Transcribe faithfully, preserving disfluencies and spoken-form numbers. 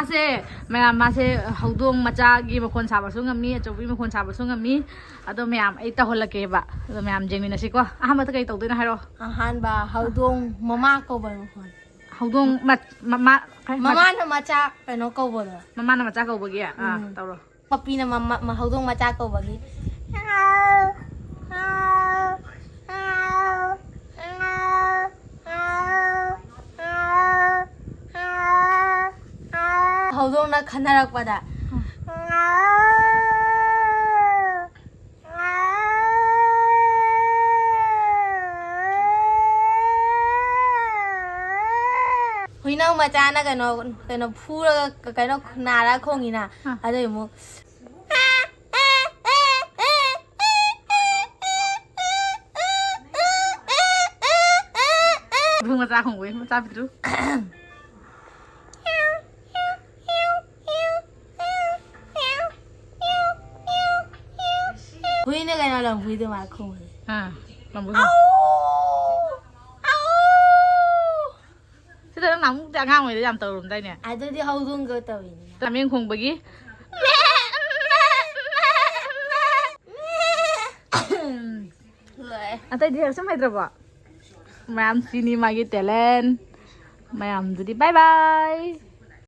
ꯃꯥꯁꯦ, ꯃꯌꯥꯝ, ꯃꯥꯁꯦ ꯍꯧꯗꯣꯡ ꯃꯆꯥꯒꯤ ꯃꯈꯣꯟ ꯁꯥꯕꯁꯨ ꯉꯝꯃꯤ, ꯑꯆꯧꯕꯒꯤ ꯃꯈꯣꯟ ꯁꯥꯕꯁꯨ ꯉꯝꯃꯤ꯫ ꯑꯗꯣ ꯃꯌꯥꯝ, ꯑꯩ ꯇꯧꯍꯜꯂꯛꯀꯦꯕ꯫ ꯑꯗꯣ ꯃꯌꯥꯝ ꯌꯦꯡꯃꯤꯟꯅꯁꯤꯀꯣ꯫ ꯑꯍꯥꯟꯕꯗ ꯀꯩ ꯇꯧꯗꯣꯏꯅꯣ ꯍꯥꯏꯔꯣ꯫ ꯑꯍꯥꯟꯕ ꯍꯧꯗꯣꯡ ꯃꯃꯥ ꯀꯧꯕ ꯃꯈꯣꯟ꯫ ꯍꯧꯗꯣꯡ ꯃ-, ꯃꯃꯥ, ꯀꯩ, ꯃ-, ꯃꯃꯥꯅ ꯃꯆꯥ ꯀꯩꯅꯣ ꯀꯧꯕꯗꯣ꯫ ꯃꯃꯥꯅ ꯃꯆꯥ ꯀꯧꯕꯒꯤ? ꯑꯥ, ꯎꯝ꯫ ꯇꯧꯔꯣ꯫ ꯃꯄꯤꯅ ꯃꯃꯥ, ꯃ-, ꯍꯧꯗꯣꯡ ꯃꯆꯥ ꯀꯧꯕꯒꯤ꯫ ꯍꯧꯗꯣꯡꯅ ꯈꯟꯅꯔꯛꯄꯗ꯫ ꯍꯨꯏꯅꯥꯎ ꯃꯆꯥꯅ ꯀꯩꯅꯣ, ꯀꯩꯅꯣ ꯐꯨꯔꯒ ꯀꯩꯅꯣ ꯅꯥꯔꯒ ꯈꯣꯡꯉꯤꯅ꯫ ꯑꯥ꯫ ꯑꯗꯨꯏ ꯑꯃꯨꯛ꯫ ꯏꯕꯨꯡ ꯃꯆꯥ ꯈꯣꯡꯕꯩ ꯃꯆꯥ ꯄꯤꯛꯇ꯭ꯔꯨ꯫ ꯍꯨꯏꯅ ꯀꯩꯅꯣ ꯂꯝꯍꯨꯏꯗꯣ ꯃꯥ ꯈꯣꯡꯕꯁꯦ꯫ ꯑꯥ, ꯂꯝꯍꯨꯏ꯫ ꯑꯥꯎ! ꯑꯥꯎ! ꯁꯤꯗ ꯅꯪ ꯅꯍꯥꯟꯃꯨꯛꯇꯤ ꯑꯉꯥꯡ ꯑꯣꯏꯔꯤꯉꯩꯗ ꯌꯥꯝ ꯇꯧꯔꯝꯗꯥꯏꯅꯦ? ꯑꯗꯨꯗꯤ ꯍꯧꯗꯣꯡꯒ ꯇꯧꯔꯤꯅꯤꯅ꯫ ꯂꯥꯃꯦꯟ ꯈꯣꯡꯕꯒꯤ? ꯂꯣꯏꯔꯦ꯫ ꯑꯇꯩꯗꯤ ꯁꯨꯝ ꯍꯩꯇ꯭ꯔꯕꯣ? ꯃꯌꯥꯝ ꯁꯤꯅꯤ ꯃꯥꯒꯤ talent꯫ ꯃꯌꯥꯝꯗꯨꯗꯤ bye bye꯫